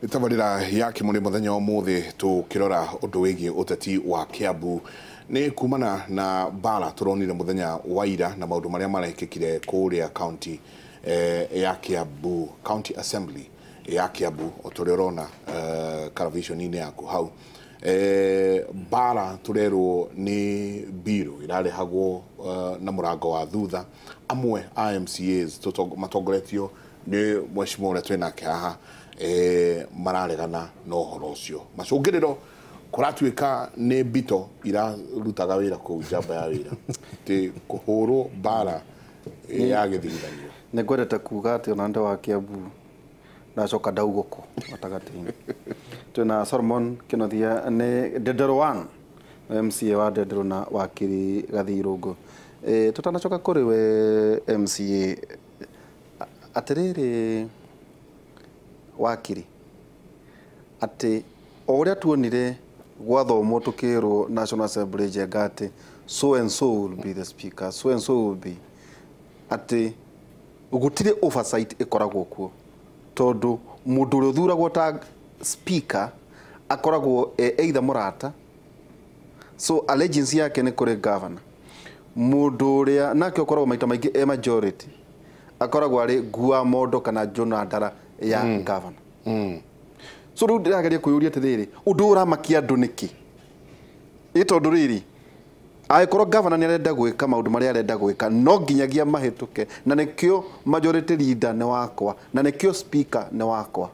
Nĩ tabarĩra ya Kĩmũrĩ mũthenya wa ũmũthĩ tũkĩrora ũndũ wĩgiĩ ũteti wa Kiambu nĩ kumana na mbara tũronire mũthenya wa ira na maũndũ marĩa marekĩkire kũrĩa county ya Kiambu, County Assembly ya Kiambu o ta ũrĩa ũrona karaviconi-inĩ yaku hau. Mbara tũrerwo nĩ mbirũ irarehagwo na mũrango wa thutha, amwe a MCAs matongoretio nĩ mheshimiwa ũrĩa twĩnake haha mararegana na ũhoro ũcio. Macũngĩrĩro kũratuĩka nĩ mbito irarutaga wĩra kũu njamba ya wĩra atĩ kũhũrwo mbara ya gĩthigithanio. Nĩ ngwendete kuga atĩ ona ndĩ wa Kiambu ndacoka ndaugũkũ gatagatĩ-inĩ. Twĩna Solomon Kĩnuthia nĩ Ndenderũ 1 MCA wa Ndenderũ na wakiri Gathii Irũngũ. Tũtanacoka kũrĩ we MCA, atĩrĩrĩ wakiri, atĩ o ũrĩa tuonire gwathomwo tũkĩrwo National Assembly Njenga atĩ so and so will be the speaker, so and so will be, atĩ gũtirĩ oversight ĩkoragwo kuo tondũ mũndũ ũrĩa ũthuragwo ta speaker akoragwo e either mũrata, so allegiance yake nĩ kũrĩ governor. Mũndũ ũrĩa nake ũkoragwo maita maingĩ e majority akoragwo arĩ ngua mondo kana njũna ndara ya governor. So rĩu ndĩrageria kwĩyũria atĩrĩrĩ, ũndũ ũyũ ũramakia andũ nĩkĩ? Ĩ tondũ rĩrĩ, angĩkorwo governor nĩ arenda gwĩka maũndũ marĩa arenda gwĩka no nginyagia mahĩtũke, na nĩkĩo majority leader nĩ wakwa na nĩkĩo speaker nĩ wakwa.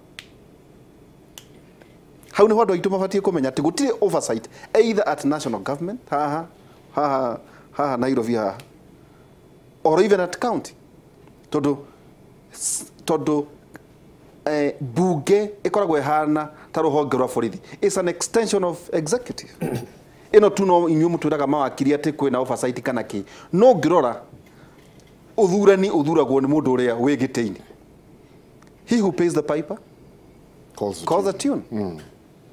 Hau nĩho andũ aitũ mabatiĩ kũmenya atĩ gũtirĩ oversight either at national government haha haha haha Nairobi haha or even at county, tondũ bunge ĩkoragwo ĩhana ta rũhonge rwa borithi. It's an extension of executive. Ĩno tu no inyuĩ mũtwĩraga mawakiri atĩ kwĩna oversight kana kĩ, no ngĩrora ũthurani ũthuragwo nĩ mũndũ ũrĩa wĩ gĩtĩ-inĩ. He who pays the piper calls the calls the tune.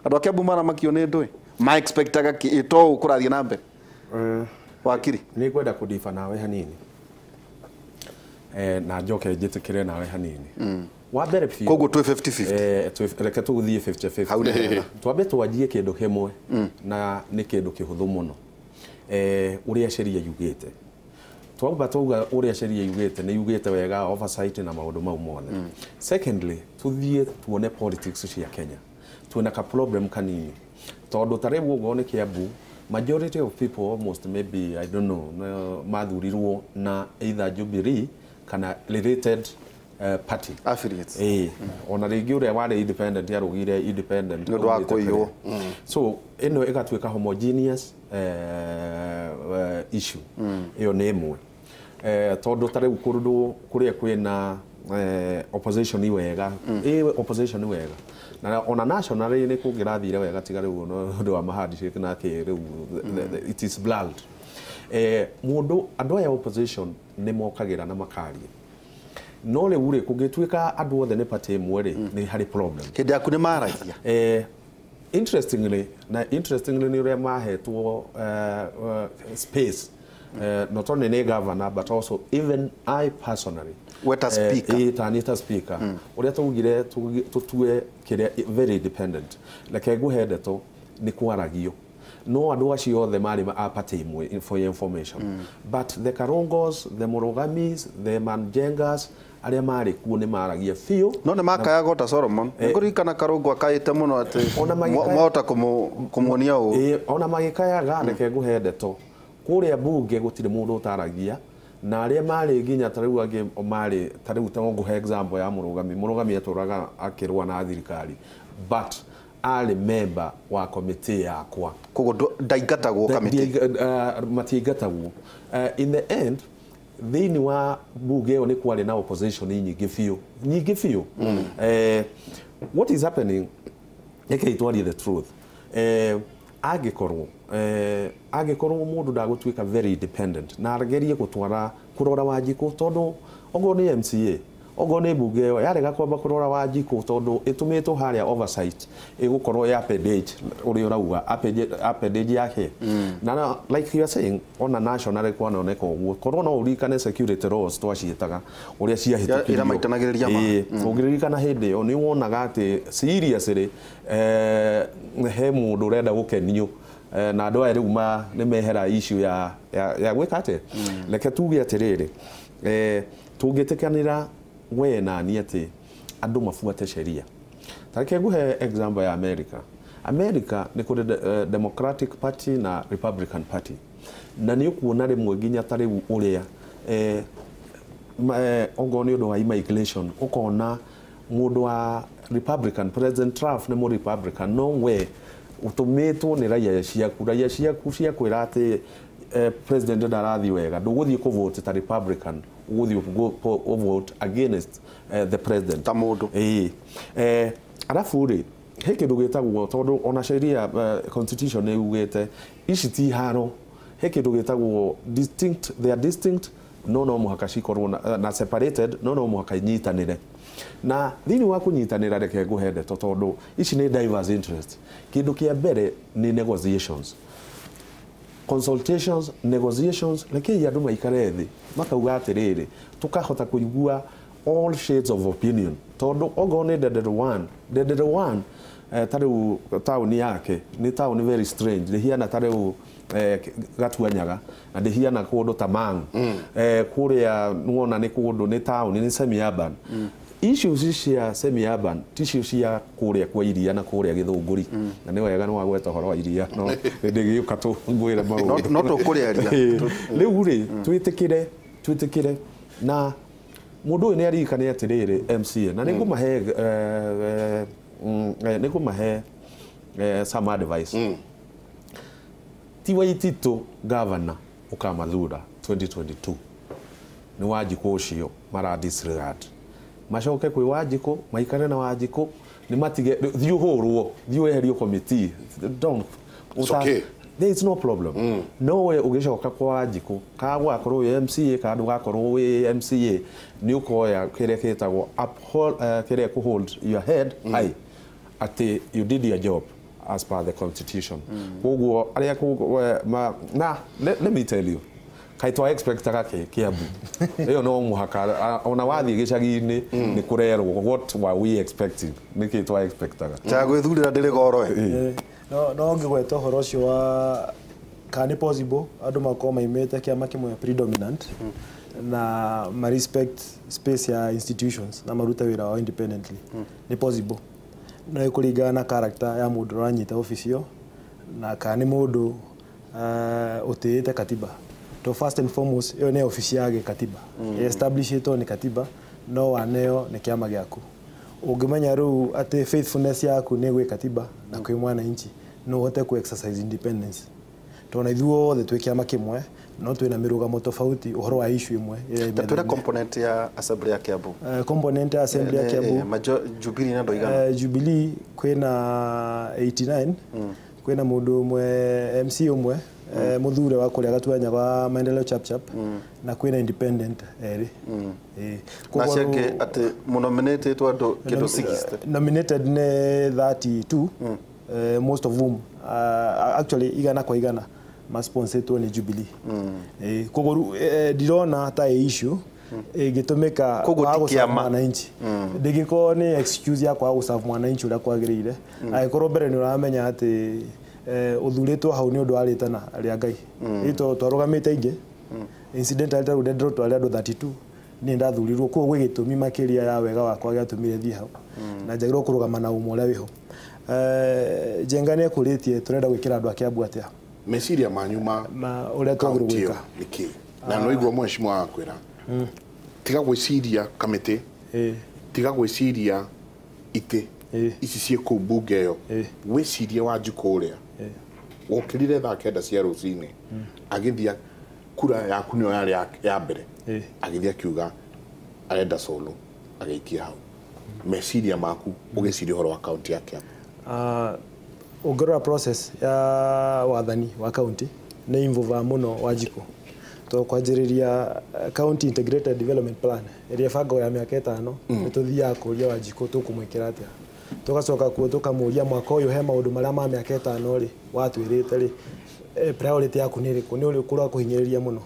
Andũ a Kiambu maramakio nĩ ndũĩ ma expectaga kĩ ĩ to ũũ kũrathiĩ na mbere. Wakiri, nĩ ngwenda kũndiba nawe hanini na njoke njĩtĩkĩre nawe hanini. Wa mbere biũ, koguo twĩ 50-50. Reke tũthiĩ 50-50. Hau nĩ hega. Twambe twanjie kĩndũ kĩmwe na nĩ kĩndũ kĩhũthũ mũno, ũrĩa sheria yugĩte. Twamba twauga ũrĩa sheria yugĩte, nĩ yugĩte wega oversight na maũndũ mau mothe. Secondly, tũthiĩ tuone politics cia Kenya twĩna ka problem kanini, tondũ ta rĩu ũguo nĩ Kiambu, majority of people, almost maybe, I don't know, mathurirwo na either Jubilee kana related party affiliates. Ĩĩ, ona rĩngĩ ũrĩa warĩ independent arugire independent nĩ ũndũ wa aumĩte kũiywo. kũrĩa. So ĩno ĩgatuĩka homogeneous issue. Ĩyo nĩ ĩmwe, tondũ ta rĩu kũndũ kũrĩa kwĩna opposition wega, ĩ opposition wega na ona nationally nĩ kũngĩrathire wega, tiga rĩu no ũndũ wa mahandshake na kĩ rĩu it is blurred. Mũndũ andũ aya opposition nĩ mokagĩra na makaria, no rĩu rĩ kũngĩtuĩka andũ othe nĩ party ĩmwe rĩ, nĩ harĩ problem. Hĩndĩ yaku nĩ maragia. Interestingly na interestingly nĩ ũrĩa mahetwo space, not only nĩ governor but also even I personally. We ta speaker. Ta niĩ ta speaker, ũrĩa twaugire tũtue kĩrĩa very independent. Reke ngũhe ndeto, nĩ kwaragio no andũ acio othe marĩ a party ĩmwe, for your information, but the Karongos, the Murugamis, the Manjengas arĩa marĩ kuo nĩ maragia biũ. No nĩ makayaga ta Solomon. Nĩngũririkana Karũngũ akaĩte mũno atĩ Ona mwahota kũmuonia ũũ. Ĩĩ, ona magĩkayaga, reke ngũhe ndeto, kũrĩa bunge gũtirĩ mũndũ ũtaragia na arĩa marĩ nginya ta rĩu angĩ marĩ ta rĩu ta ngũhe example ya Mũrũgami. Mũrũgami atũraga akĩrũa na thirikari, but arĩ member wa committee yakwa. Koguo ndaingatagwo kamĩtĩ. Matiingatagwo. In the end, thĩinĩ wa bunge ĩyo nĩ kwarĩ na opposition nyingĩ biũ, nyingĩ biũ. What is happening, reke twarie the truth, angĩkorwo mũndũ ndagũtuĩka very independent na agerie gũtwara kũrora Wanjikũ, tondũ okorwo nĩ MCA Ogo nĩ mbunge ĩyo yarega kwamba kũrora Wanjikũ tondũ ĩtũmĩtwo harĩa oversight ĩgũkorwo ya appendage ũrĩa ũrauga appendage yake. Na like you are saying ona national kwanoneka ũguo korwo no ũririkane security laws twaciĩtaga ũrĩa ciahĩtũkirio ira maitanagĩrĩria ma. Ũngĩririkana hĩndĩ ĩyo nĩ wonaga atĩ seriously he mũndũ ũrenda gũkenio na andũ aya rĩu nĩ mehera issue ya gwĩka atĩa. Reke tuge atĩrĩrĩ, tũngĩtĩkanĩra we na niĩ atĩ andũ mabuate sheria. Ta reke nguhe example ya America. America nĩ kũrĩ Democratic Party na Republican Party, na nĩ ũkuona rĩmwe nginya ta rĩu ũrĩa okorwo nĩ ũndũ wa immigration ũkona mũndũ wa Republican, President Trump nĩ mũ Republican, no we ũtũmĩtwo nĩ raia ciaku, raia ciaku ciakwĩra atĩ president ndarathiĩ wega, ndũgũthiĩ kũvote ta Republican, ũgũthiĩ vote against the president ta mũndũ. Arabu rĩ he kĩndũ gĩtagwo, tondũ ona sheria constitution nĩ yugĩte ici ti haro, he kĩndũ gĩtagwo distinct, they are distinct, no no mũhaka cikorwo na separated, no no mũhaka inyitanĩre. Na thĩinĩ wa kũnyitanĩra reke ngũhe ndeto tondũ ici nĩ diverse interest. Kĩndũ kĩa mbere nĩ negotiations, consultations, negotiations. Rekei andũ maikare thĩ makauga atĩrĩrĩ, tũkahota kũigua all shades of opinion, tondũ okorwo nĩ Ndendere one ta rĩu taũni yake nĩ taũni very strange, ndĩhiana ta rĩu Gatuanyaga na ndĩhiana kũndũ ta Mang'u. Kũrĩa nĩwona nĩ kũndũ nĩ taũni nĩ semi urban. Issues cia semi urban ti icio cia kũrĩa kwa iria na kũrĩa Gĩthũngũri. Na nĩ wega nĩ wagweta ũhoro wa iria, no ndĩgĩũka tũngwĩre maũndũ no tũkũrĩaria. Rĩu rĩ twĩtĩkĩre na mũndũ ũyũ nĩ aririkane atĩrĩrĩ MCA, na nĩngũmahe some advice. Ti Waititu governor ũkamathura 2022 nĩ Wanjikũ ũcio mara disregard, macoke kwĩ Wanjikũ maikare na Wanjikũ nĩ matige thiĩ ũhũrwo, thiĩ weherio committee, don't. It's okay. There is no problem. No we ũgĩcoka kwa Wanjikũ ka gwakorwo wĩ MCA ka ndũgakorwo wĩ MCA nĩ ũkoya kĩrĩa gĩtagwo uphold, kĩrĩa kũ hold your head high atĩ you did your job as per the constitution. Koguo arĩa na let me tell you, kaĩ twa expectaga kĩ Kiambu ĩyo no mũhaka ona wathiĩ gĩcagi-inĩ nĩ kũrerwo what were we expecting, nĩkĩ twa expectaga cha gwĩthurĩra ndĩrĩ goro. No ngĩgweta ũhoro ũcio wa kana nĩ possible andũ makorwo maimĩte kĩama kĩmwe predominant na ma respect space ya institutions na marute wĩra wao independently, nĩ possible, no ĩkũringana na character ya mũndũ ũranyita ofici ĩyo na kana nĩ mũndũ ũtĩĩte katiba. To first and foremost ĩyo nĩ ofici ya gĩkatiba, establishĩtwo nĩ katiba, no waneo nĩ kĩama gĩaku. Ũngĩmenya rĩu atĩ faithfulness yaku nĩ gwĩ katiba na kwĩ mwananchi, no ũhote ku exercise independence. Tondũ ithuothe twĩ kĩama kĩmwe no twĩna mĩrũgamo tofauti ũhoro wa issue ĩmwe. Twĩna component ya assembly ya Kiambu. Component ya assembly ya Kiambu Jubilee na ndoigana. Jubilee kwĩna 89, kwĩna mũndũ ũmwe MC ũmwe muthure wa kũrĩa Gatuanya gwa Maendeleo Chap Chap, na kwĩna independent erĩ. Na ciangĩ atĩ mũnominated andũ kĩndũ 60. Nominated nĩ 32, most of whom actually igana kwa igana masponsetwo nĩ Jubilee. Koguo ndirona ta ĩ issue ĩngĩtũmĩka kwaga gũserve mwananchi, ndĩngĩkorwo nĩ excuse ya kwaga gũserve mwananchi ũrĩa kwagĩrĩire, angĩkorwo mbere nĩ ũramenya atĩ ũthurĩtwo hau nĩ ũndũ wa rĩtana rĩa Ngai. Twarũgamĩte aingĩ, incidentally ta rĩu ndĩrwo twarĩ andũ 32, niĩ ndathurirwo, koguo gwĩ gĩtũmi makĩria ya wega wakwa gĩatũmire thiĩ hau, na njagĩrĩirwo kũrũgama na ũma ũrĩa wĩho. Njenga nĩ ekũrĩtie tũrenda gwĩkĩra andũ a Kiambu atĩa meciria manyu ma ũrĩa twagĩrĩirwo gwĩka nĩkĩ, na no igua mheshimiwa akwĩra tiga gwĩciria kamĩtĩ, tiga gwĩciria itĩ ici ciĩ kũu mbunge ĩyo, wĩcirie Wanjikũ ũrĩa wokĩrire thaa 9 cia rũcinĩ agĩthiĩ kura yaku nĩyo yarĩ ya mbere, agĩthiĩ akiuga arenda Solo, agĩikia hau. Meciria maku ũgĩciria ũhoro wa kaunti ya Kiambu. Ũngĩrora process ya wathani wa kaunti nĩ involve mũno Wanjikũ, To kwanjĩrĩria county integrated development plan ĩrĩa ĩbangagwo ya mĩaka 5 nĩ tũthiaga kũria Wanjikũ tũkũmwĩkĩra atĩa. Tũgacoka kuo tũkamũria mwaka ũyũ he maũndũ marĩa ma mĩaka 5 rĩ watwĩrĩte rĩ, priority yaku nĩ ĩrĩkũ, nĩ ũrĩkũ ũrakũhinyĩrĩria mũno.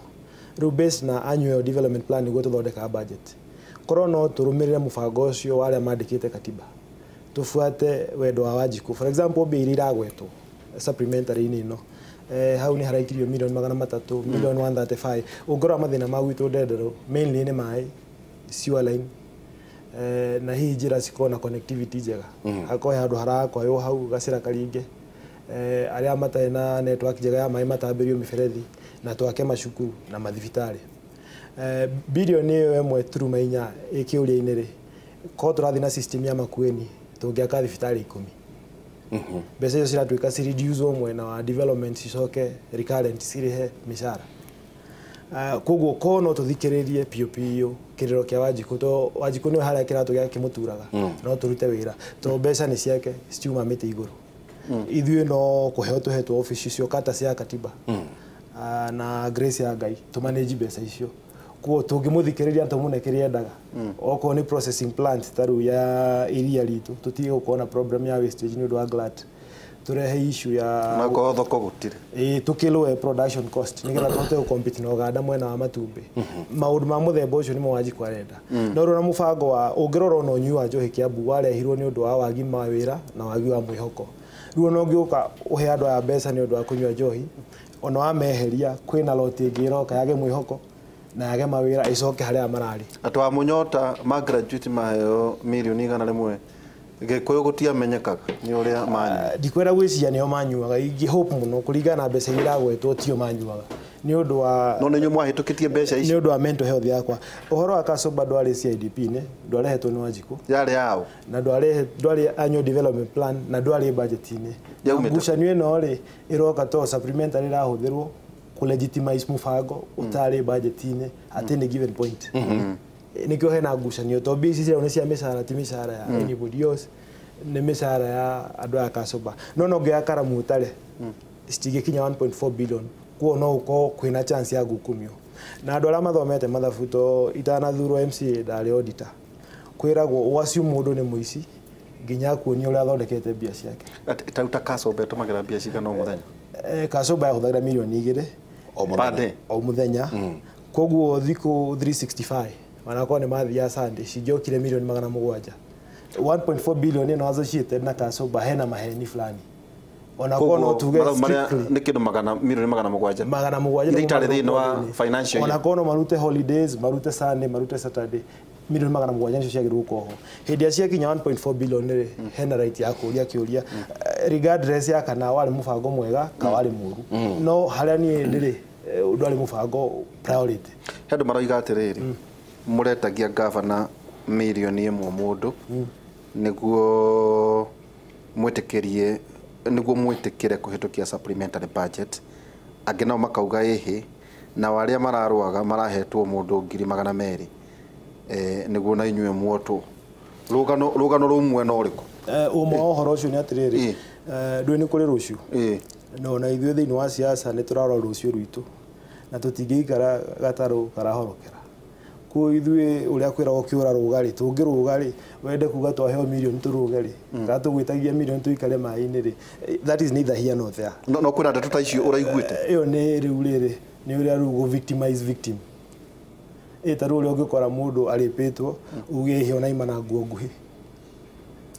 Rĩu based na annual development plan nĩguo tũthondekaga budget. Korwo no tũrũmĩrĩre mũbango ũcio wa arĩa mandĩkĩte katiba, tufuate wendo wa Wanjikũ. For example, mbia iria iragwetwo supplementary-inĩ ĩno, hau nĩ haraikirio milioni 300, milioni 135. Ũngĩrora mathĩna ma gwitũ Ndenderũ mainly nĩ maĩ, sewer line, na hihi njĩra cikorwo na connectivity njega. Hakorwo he handũ harakwaywo hau gacĩra karinge, arĩa matarĩ na network njega ya maĩ matambĩrio mĩberethi, na twake macukuru na mathibitarĩ. Bilioni ĩyo 1.4 ĩ kĩũria-inĩ rĩ, korwo tũrathiĩ na system ya Makueni tũngĩaka thibitarĩ 10. Mbeca icio ciratuĩka cireduce mwena wa development cicoke recurrent cirĩhe mĩcara. Koguo korwo no tũthikĩrĩrie piũ piũ kĩrĩro kĩa Wanjikũ, to Wanjikũ nĩwe harĩa kĩratũ gĩake kĩmũturaga, no tũrute wĩra to mbeca nĩ ciake citiuma mĩtĩ igũrũ. Ithuĩ no kũheo tũhetwo obici icio kata cia katiba na grace ya Ngai tũmanage mbeca icio. Koguo tũngĩmũthikĩrĩria tũmũne kĩrĩa endaga, okorwo nĩ processing plant ta rĩu ya iria ritũ tũtige gũkorwo na problem ya wastage nĩ ũndũ wa glut, tũrehe issue ya na korwo thoko gũtirĩ, ĩĩ tũkĩlower production cost nĩgetha tũhote gũcompete na Uganda mwena wa matumbĩ. Maũndũ ma mũthemba ũcio nĩmo Wanjikũ arenda. No rĩu na mũbango wa ũngĩrora ona ũnyui wa njohi Kiambu warehirwo nĩ ũndũ wa wagi ma wĩra na wagi wa mwĩhoko. Rĩu ona ũngĩũka ũhe andũ aya mbeca nĩ ũndũ wa kũnyua njohi, ona wameheria kwĩna loti ĩngĩ ĩroka yage mwĩhoko na yage mawĩra ĩcoke harĩa mararĩ. Atũ a Mũnyota ma graduate maheo milioni 100 Gĩkũyũ gũtiamenyekaga nĩ ũrĩa manyuaga. Ndikwenda gwĩciria nĩo manyuaga, ingĩ hope mũno kũringana na mbeca iria iragwetwo tio manyuaga nĩ ũndũ wa no nĩ inyuĩ mwahĩtũkĩtie mbeca ici nĩ ũndũ wa mental health yakwa. Ũhoro wa Kasumba ndwarĩ CIDP-inĩ, ndwarehetwo nĩ Wanjikũ yarĩ yao, na ndwarĩ annual development plan, na ndwarĩ budget-inĩ. Ngucanio ĩno rĩ ĩroka to supplementary ĩrahũthĩrwo kũ-legitimize mũbango ũtarĩ budget-inĩ at any given point. Nĩkĩo hena ngucanio to mbia ici nĩ cia mĩcara, ti mĩcara ya anybody else, nĩ mĩcara ya andũ aya Kasumba. No ngĩoya Karamu ũtare citingĩkinya 1.4 billion, kuo no ũkorwo kwĩna chance ya ngukumio. Na andũ arĩa mathomete mathabu to itanathurwo MCA ndarĩ auditor, kwĩragwo ũacio mũndũ nĩ mũici nginya akuonie ũrĩa athondekete mbia ciake. Ta ta Kasumba ĩtũmagĩra mbia cigana o mũthenya? Kasumba yahũthagĩra milioni 2 o mũthenya, koguo thikũ 365 wanakorwo nĩ mathiaga Sunday cingĩokire milioni 700. 1.4 billion ĩno associated na Kasumba hena maheni fulani. Ona korwo no tuge nĩ kĩndũ milioni 700 700 itarĩ thĩinĩ wa financial year. Ona korwo no marute holidays, marute Sunday, marute Saturday, milioni 700 nicio ciagĩrĩirwo gũkorwo ho. Hĩndĩ ĩrĩa ciakinya 1.4 billion rĩ, hena right ya kũria kĩũria regardless ya kana warĩ mũbango mwega kana warĩ mũũru. No harĩa niĩ ndĩrĩ ndwarĩ mũbango priority. He andũ maroiga atĩrĩrĩ, mũretagia gavana milioni 1 mũndũ nĩguo mwĩtĩkĩrie nĩguo mwĩtĩkĩre kũhĩtũkia supplementary budget, angĩ nao makauga ĩhĩ, nao arĩa mararũaga marahetwo mũndũ 200,000 nĩguo na inyuĩ muotwo. Rũgano rũu mwena ũrĩkũ? Ũma wa ũhoro ũcio nĩ atĩrĩrĩ, ndũĩ nĩ kũrĩ rũciũ, no na ithuĩ thĩinĩ wa siasa nĩ tũrarora rũciũ rwitũ na tũtingĩikara gatarũ karahorokera. Koguo ithuĩ ũrĩa kwĩragwo kĩũra rũga rĩ, tũngĩrũga rĩ, wende kuga twaheo milioni tũrũge rĩ, kana tũgwĩtagia milioni tũikare maĩ-inĩ rĩ, that is neither here nor there. No kwĩna ndeto ta icio ũraiguĩte? Ĩyo nĩ rĩu rĩrĩ nĩ ũrĩa rĩu gũ victimize victim. Ta rĩu ũrĩa ũngĩkora mũndũ arĩpĩtwo uge ĩhĩ ona ima na nguo nguhĩ.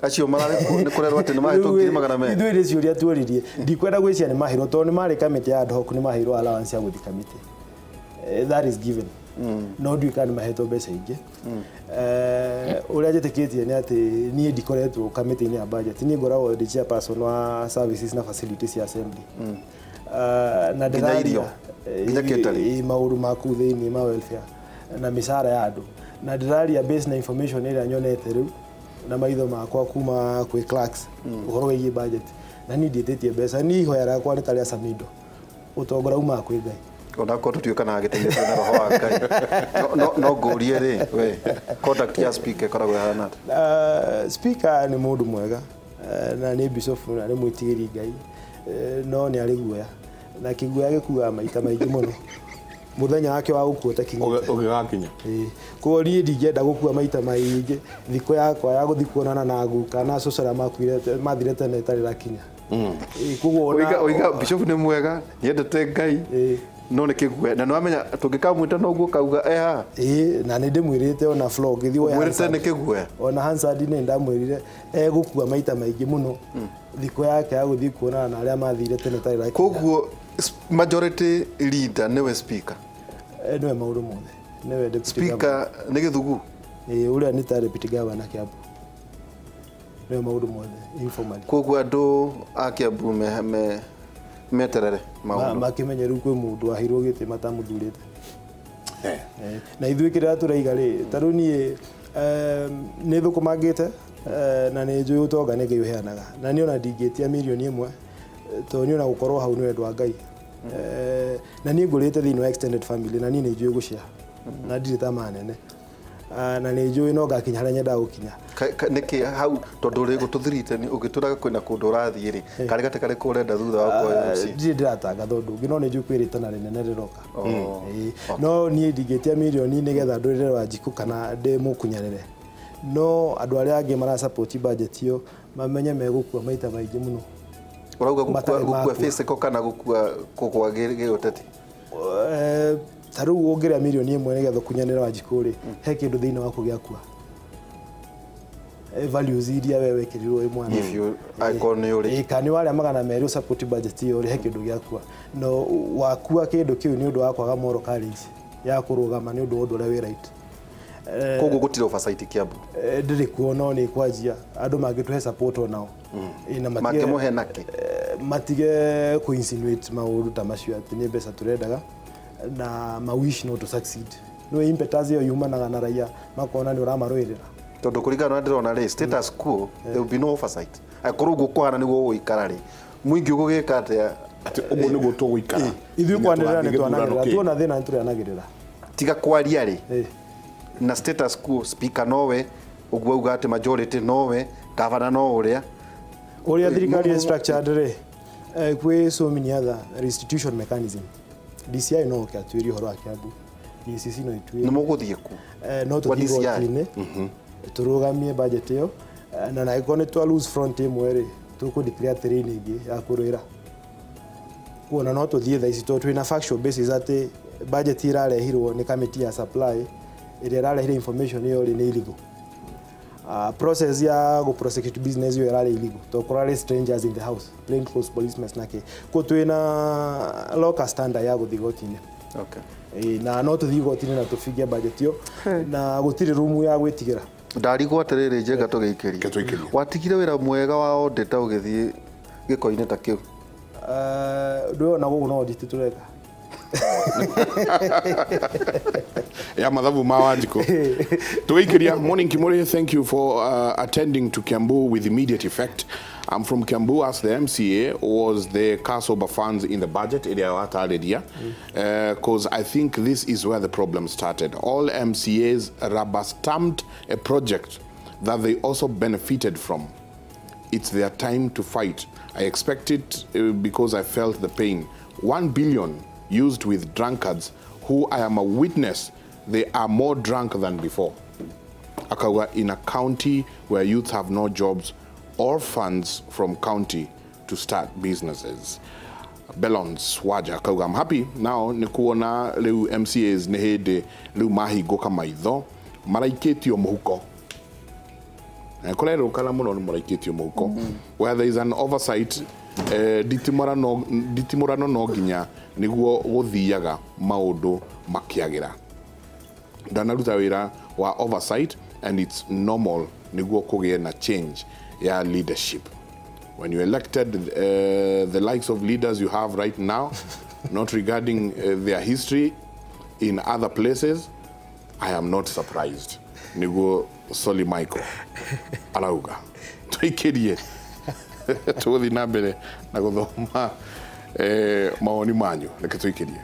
Acio mararĩ nĩ kũrerwo atĩ nĩ mahetwo 200,000. Ithuĩ nĩ ciũria tuoririe, ndikwenda gwĩciria nĩ maheirwo tondũ nĩ marĩ kamĩtĩ ya ad hoc, nĩ maheirwo allowance ya gũthiĩ kamĩtĩ. That is given. No ndiũĩ kana nĩ mahetwo mbeca ingĩ. Ũrĩa njĩtĩkĩtie nĩ atĩ niĩ ndikoretwo kamĩtĩ-inĩ ya budget, niĩ ngoragwo ndĩ chairperson wa services na facilities ya assembly. Na ndĩraria maũndũ ma kũu thĩinĩ ma welfare na mĩcara ya andũ, na ndĩraria based na information ĩrĩa nyonete rĩu na maitho makwa kuma kwĩ clerks ũhoro wĩgiĩ budget, na niĩ ndiĩtĩtie mbeca. Niĩ ihoya rĩakwa nĩ ta rĩa Samido, ũtongoria umaga kwĩ Ngai. Onakorwo tũtiũĩ kana agĩteithĩtio na roho wa Ngai. No ngũrie rĩ, we contact ya speaker ĩkoragwo ĩhana atĩa? Speaker nĩ mũndũ mwega na nĩ bishop na nĩ mwĩtigĩri Ngai, no nĩ arĩ guoya, na kĩguoya gĩkuaga maita maingĩ mũno. Muthenya wake wa gũkua ũtakinyĩte. Ũgĩgakinya. Koguo niĩ ndingĩenda gũkua maita maingĩ thikũ yakwa ya gũthiĩ kuonana na guka na cũcũ arĩa makuire mathire tene ĩtarĩ ĩrakinya. Koguo ona oiga bishop nĩ mwega nyendete Ngai no nĩ kĩguoya na nĩwamenya tũngĩkamwĩta noguo kauga eha. Na nĩ ndĩmwĩrĩte ona floor ngĩthiĩ woe Hansard. Nĩ kĩguoya. Ona Hansard nĩ ndamwĩrire egũkua maita maingĩ mũno thikũ yake ya gũthiĩ kuonana na arĩa mathire tene ĩtarĩ ĩrakinya. Koguo majority leader nĩwe speaker. Nĩwe maũndũ mothe. Nĩwe deputy speaker nĩ gĩthugu. Ũrĩa nĩ ta deputy governor Kiambu. Nĩwe maũndũ mothe informally. Koguo andũ a Kiambu meterere maũndũ. Makĩmenye rĩu kwĩ mũndũ waheirwo gĩtĩ matamũthurĩte. Na ithuĩ kĩrĩa tũraiga rĩ, ta rĩu niĩ nĩ thũkũmangĩte na nĩ njũĩ ũtonga nĩ Ngai ũheanaga. Na niĩ ona ndingĩtia mirioni ĩmwe tondũ niĩ ona gũkorwo hau nĩ wendo wa Ngai. Na niĩ ngũrĩte thĩinĩ wa extended family na niĩ nĩ njũĩ gũcia na ndirĩ tamaa nene na nĩ njũĩ no ngakinya harĩa nyendaga gũkinya. Nĩkĩ hau tondũ rĩ gũtũthirite ũgĩtũraga kwĩna kũndũ ũrathiĩ rĩ karĩ gatĩ karĩkũ ũrenda thutha wa kuoya MC? Ndirĩ ndĩratangatha ũndũ ũngĩ no nĩ njũĩ kwĩ rĩtana rĩnene rĩroka. No niĩ ndingĩtia mirioni nĩgetha ndũrĩre Wanjikũ kana ndĩmũkunyanĩre. No andũ arĩa angĩ marasupport budget ĩyo mamenye megũkua maita maingĩ mũno. Ũrauga gũkua physical kana gũkua kũgwa gĩũteti? Ta rĩu ũngĩrĩa mirioni ĩmwe nĩgetha ũkunyanĩre Wanjikũ rĩ, he kĩndũ thĩinĩ waku gĩakua. Values iria we wekĩrirwo wĩ mwana. If you icon nĩ ũrĩ. Kana nĩ warĩa 200 support budget ĩyo rĩ, he kĩndũ gĩakua. No wakua kĩndũ kĩu nĩ ũndũ wa kwaga moral courage ya kũrũgama nĩ ũndũ wa ũndũ ũrĩa wĩ right. Koguo gũtirĩ oversight Kiambu? Ndĩrĩ kuo no nĩ kwanjia andũ mangĩtũhe support onao. Mangĩmũhe nakĩ? Matige kũ insinuate maũndũ ta macio atĩ nĩ mbeca tũrendaga na ma wish not to succeed. No impetus ĩyo yumanaga na raia makona nĩ ũramarũĩrĩra. Tondũ kũringana na ndĩrona rĩ status quo there will be no oversight. Angĩkorwo ũguo kũhana nĩguo gũgũikara rĩ mũingĩ ũgũgĩka atĩa? Atĩ ũguo nĩguo tũgũikara. Ithuĩ kwanĩrĩra nĩ twanagĩrĩra, tuona thĩna nĩ tũrĩanagĩrĩra. Tiga kwaria rĩ na status quo speaker nowe ũguo auga atĩ majority nowe governor no ũrĩa ũrĩa thirikari ĩ structured rĩ kwĩ so many other restitution mechanism. DCI no ũke atuĩrie ũhoro wa Kiambu, DCC no ituĩrie. Nĩ mũgũthiĩ ku? No tũthiĩ igoti-inĩ tũrũgamie budget ĩyo na angĩkorwo nĩ twa lose front ĩmwe rĩ tũkũ declare terrain ĩngĩ ya kũrũĩra. Kuona no tũthiĩ thaa ici tondũ twĩna factual basis atĩ budget ĩrarehirwo nĩ committee ya supply ĩrĩa ĩrarehire information ĩyo rĩ nĩ illegal. Process ya go prosecute business ĩyo ĩrarĩ illegal tondũ kũrarĩ strangers in the house, plain clothes policemen na kĩ. Koguo twĩna locus standard ya gũthiĩ igoti-inĩ. Na no tũthiĩ igoti-inĩ na tũbinge budget ĩyo na gũtirĩ room ya gwĩtigĩra. Ndarigwo atĩrĩrĩ Njenga tũgĩikĩrie. Watigire wĩra mwega wa auditor ũgĩthiĩ gĩko-inĩ ta kĩu? Ũndũ ũyũ ona gũkũ no audit tũreka. Ya mathabu ma Wanjikũ. Tũgĩikĩria. Morning Kimori, thank you for attending to Kiambu with immediate effect. I'm from Kiambu. As the MCA was the Kasoba funds in the budget area watarĩria, because I think this is where the problem started. All MCAs rubber stamped a project that they also benefited from. It's their time to fight. I expect it because I felt the pain. 1 billion used with drunkards who I am a witness, they are more drunk than before. Akauga, in a county where youth have no jobs or funds from county to start businesses. Belons Waja akauga, I'm happy now nĩ kuona rĩu MCAs nĩ hĩndĩ rĩu mahingũka maitho maraikĩtio mũhuko. Kũrerũkana mũno nĩ mũraikĩtio mũhuko. Where there is an oversight, nditimũrano no nginya nĩguo gũthiaga maũndũ makĩagĩra. Ndanaruta wĩra wa oversight and it's normal nĩguo kũgĩe na change ya leadership. When you elected the likes of leaders you have right now, not regarding their history in other places, I am not surprised. Nĩguo Soli Michael arauga. Tũikĩrie tũgũthiĩ na mbere na gũthoma mawoni manyu. Reke tũikĩrie.